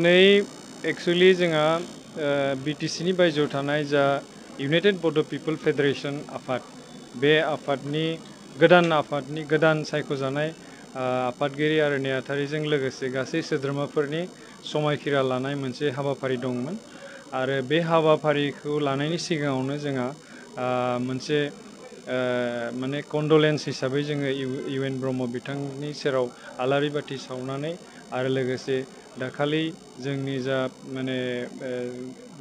दिनै एक्चुअली जोंहा बिटिसिनि बायजोआव थानाय जा इउनाइटेड बड' पिपल फेडारेशन आफाद बे आफादनि गोदान सायख'जानाय आफादगिरि आरो नेहाथारिजों लोगोसे गासै सोद्रोमाफोरनि समायखिरा लानाय मोनसे हाबाफारि दंमोन आरो बे हाबाफारिखौ लानायनि सिगाङावनो जोंहा मोनसे माने कन्डलेन्स हिसाबै जोङो इउएन ब्रह्म बिथांनि सेराव आलारि बाथि सावनानै आरो लोगोसे दाखालि जोंनि जा माने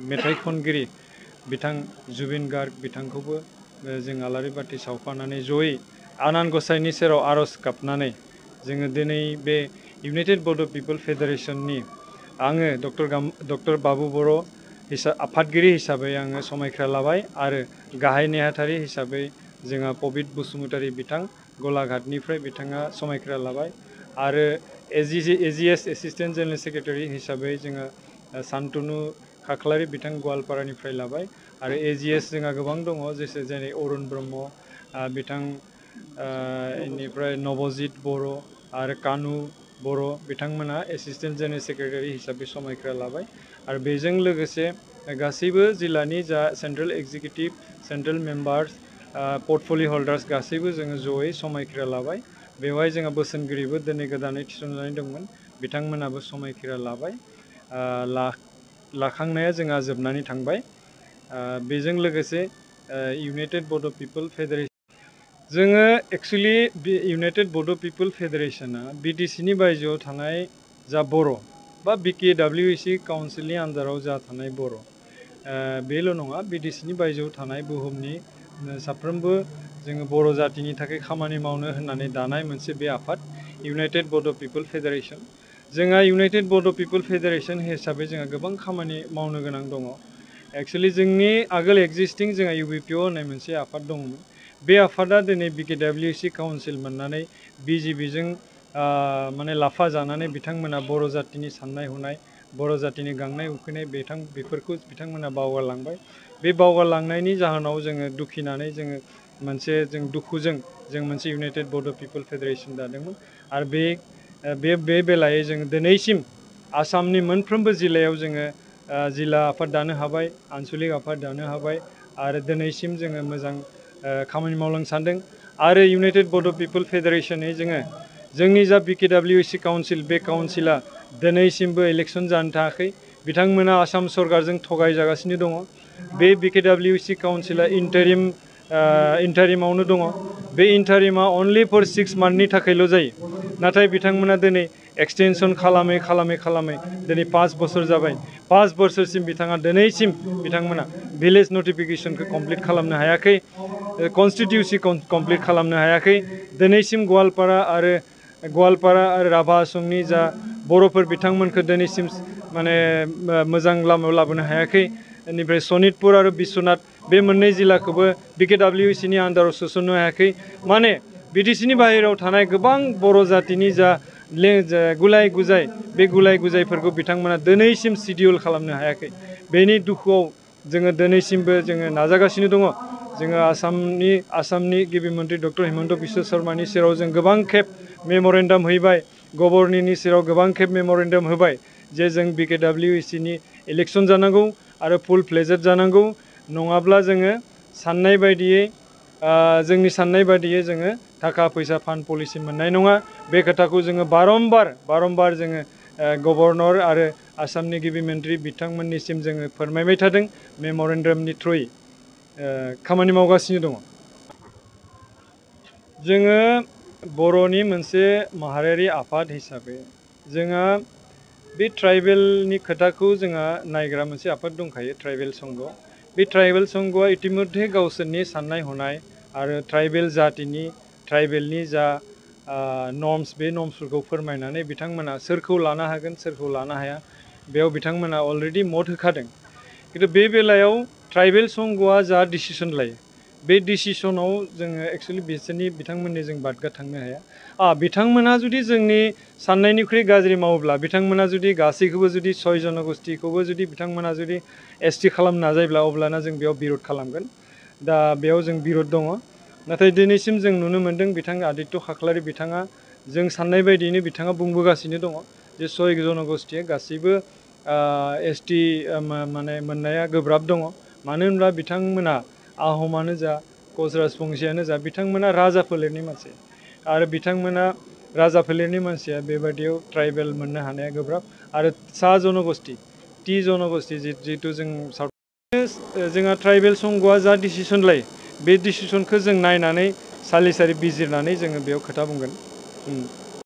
मेथाइ खनगिरि बिथां जुबिन गार्ग बिथांखौबो जों आलारि बाथि सावफानानै जयै आनान गसाइनि सेराव आर'ज गाबनानै जोङो दिनै बे इउनाइटेड बड' पिपल फेडारेशननि आङो डक्टर बाबु बर' आफादगिरि हिसाबै आङो समायखिरा लाबाय आरो गाहाय नेहाथारि हिसाबै जोंहा पबित बसुमतारी बिथां गलाघाटनिफ्राय बिथाङा समायखिरा लाबाय आरो एजिएस एसिस्टेन्ट जेनेरेल सेक्रेटारि हिसाबै जोङो सान्तनु खाख्लारि बिथां गवालपारानिफ्राय लाबाय आरो एजिएस जोंहा गोबां दङ जेरै अरुण ब्रह्म बिथां इनिफ्राय नबजित बर' आरो कानु बर' बिथांमोना एसिस्टेन्ट जेनेरेल सेक्रेटारि हिसाबै समायखिरा लाबाय आरो बेजों लोगोसे गासैबो जिल्लानि जा सेन्ट्रेल एक्जिकिउटिभ सेन्ट्रेल मेम्बार्स पर्टफलिय' हल्डार्स गासैबो जोङो जयै समायखिरा लाबाय बेवहाय जोंहा बोसोनगिरिबो दिनै गोदानै थिसनजानाय दंमोन बिथांमोनाबो समायखिरा लाबाय लाखांनाया जोंहा जोबनानै थांबाय बेजों लोगोसे इउनाइटेड बड' पिपल फेडारेशन जोङो एक्सुवेलि बे इउनाइटेड बड' पिपल फेडारेशना बिटिसिनि बायजोआव थानाय जा बर' बा बिकेडब्लिउसि काउन्सिलनि आन्दाराव जा थानाय बर' बेल' नङा बिटिसिनि बायजोआव थानाय बुहुमनि साफ्रोमबो जोङो बर' जातिनि थाखाय खामानि मावनो होननानै दानाय मोनसे बे आफाद इउनाइटेड बड' पिपल फेडारेशन जोंहा इउनाइटेड बड' पिपल फेडारेशन हिसाबै जोंहा गोबां खामानि मावनो गोनां दङ एक्सुवेलि जोंनि आगोल एक्जिस्टिं जोंहा इउबिपिअ होननाय मोनसे आफाद दङमोन बे आफादा दिनै बिकेडब्लिउसि काउन्सिल मोननानै बिजिबिजों माने लाफा जानानै बिथांमोना बर' जातिनि साननाय हनाय बर' जातिनि गांनाय उखैनाय बेफोरखौ बिथांमोना बावगारलांबाय बे बावगारलांनायनि जाहोनाव जोङो दुखिनानै जोङो जों दुखुजों जों मोनसे इउनाइटेड बड' पिपल फेडारेशन दादोंमोन आरो बे बेलायै जोङो दिनैसिम आसामनि मोनफ्रोमबो जिल्लायाव जोङो जिल्ला आफाद दानो हाबाय आनसलिक आफाद दानो हाबाय आरो दिनैसिम जोङो मोजां खामानि मावलांनो सानदों आरो इउनाइटेड बड' पिपल फेडारेशनै जोंनि जा बिकेडब्लिउसि काउन्सिल बे काउन्सिला दिनैसिमबो इलेक्सन जानो थाखाय बिथांमोना आसाम सरकारजों थगायजागासिनो दङ बे बिकेडब्लिउसि काउन्सिला इन्टारिमावनो दङ बे इन्टारिमा अनलि फर 6 मान्थनि थाखायल' जायो नाथाय बिथांमोना दिनै एक्सटेनसन खालामै दिनै 5 बोसोर जाबाय 5 बोसोरसिम दिनैसिम बिथांमोना भिलेज नटिफिकेसनखौ कमप्लिट खालामनो हायाखै कनस्टिटिउसि कमप्लिट खालामनो हायाखै दिनैसिम गवालपारा आरो राभा आसमनि जा बर'फोर बिथांमोनखौ दिनैसिम माने मोजां लामायाव लाबोनो हायाखै बेनिफ्राय सनितपुर आरो बिश्वनाथ बे मोननै जिल्लाखौबो बिकेडब्लिउसिनि आन्दाराव सोसननो हायाखै माने बिटिसिनि बाहेरायाव थानाय गोबां बर' जातिनि जा गुलाय गुजाय बे गुलाय गुजायफोरखौ बिथांमोना दिनैसिम सिडिउल खालामनो हायाखै बेनि दुखुआव जोङो दिनैसिमबो जोङो नाजागासिनो दङ जोङो आसामनि गिबि मन्थ्रि डक्टर हिमन्त बिश्व शर्मानि सेराव जों गोबां खेब मेम'रेन्डाम हैबाय गभर्नरनि सेराव गोबां खेब मेम'रेन्डाम होबाय जे जों बिकेडब्लिउसिनि इलेक्सन जानांगौ आरो फुल फ्लेजेड जानांगौ नङाब्ला जोङो जोंनि साननाय बायदियै जोङो थाखा फैसा फान्ड पलिसि मोननाय नङा बे खोथाखौ जोङो बारम्बार जोङो गभर्नर आरो आसामनि गिबि मन्थ्रि बिथांमोननिसिम जोङो फोरमायबाय थादों मेम'रेन्डामनि थ्रुयै खामानि मावगासिनो दङ जोङो बर'नि मोनसे माहारियारि आफाद हिसाबै जोंहा बे ट्राइबेलनि खोथाखौ जोंहा नायग्रा मोनसे आफाद दंखायो ट्राइबेल संघ बे ट्राइबेल संघआ इतिमध्य गावसोरनि साननाय हनाय आरो ट्राइबेलनि जा नर्म्स बे नर्म्सफोरखौ फोरमायनानै बिथांमोना सोरखौ लानो हागोन सोरखौ लानो हाया बेयाव बिथांमोना अलरेडि मत होखादों खिन्थु बे बेलायाव ट्राइबेल संघआ जा डिसिसन लायो बे डिसिसनाव जोङो एक्सुवेलि बिथांमोननि जों बादगा थांनो हाया बिथांमोना जुदि जोंनि साननायनिख्रुइ गाज्रि मावोब्ला बिथांमोना जुदि गासैखौबो जुदि 6 जनगोष्ठीखौबो जुदि बिथांमोना जुदि एसटि खालामनो नाजायोब्ला अब्लाना जों बेयाव बिरद खालामगोन दा बेयाव जों बिरद दङ नाथाय दिनैसिम जों नुनो मोन्दों बिथां आदित्य खाख्लारि बिथाङा जों साननाय बायदियैनो बिथाङा बुंबोगासिनो दङ जे 6 जनगोष्ठीया गासैबो ST माने मोननाया गोब्राब दङ मानो होनब्ला बिथांमोना आहमानो जा कच राजबंसियानो जा बिथांमोना राजा फोलेरनि मानसि आरो बिथांमोना राजा फोलेरनि मानसिया बेबायदियाव ट्राइबेल मोननो हानाया गोब्राब आरो सा जनगोष्ठी टि जनगोष्ठी जिहेतु जों जोंहा ट्राइबेल संघआ जा डिसिसन लायो बे डिसिसनखौ जों नायनानै सालिसारि बिजिरनानै जोङो बेयाव खोथा बुंगोन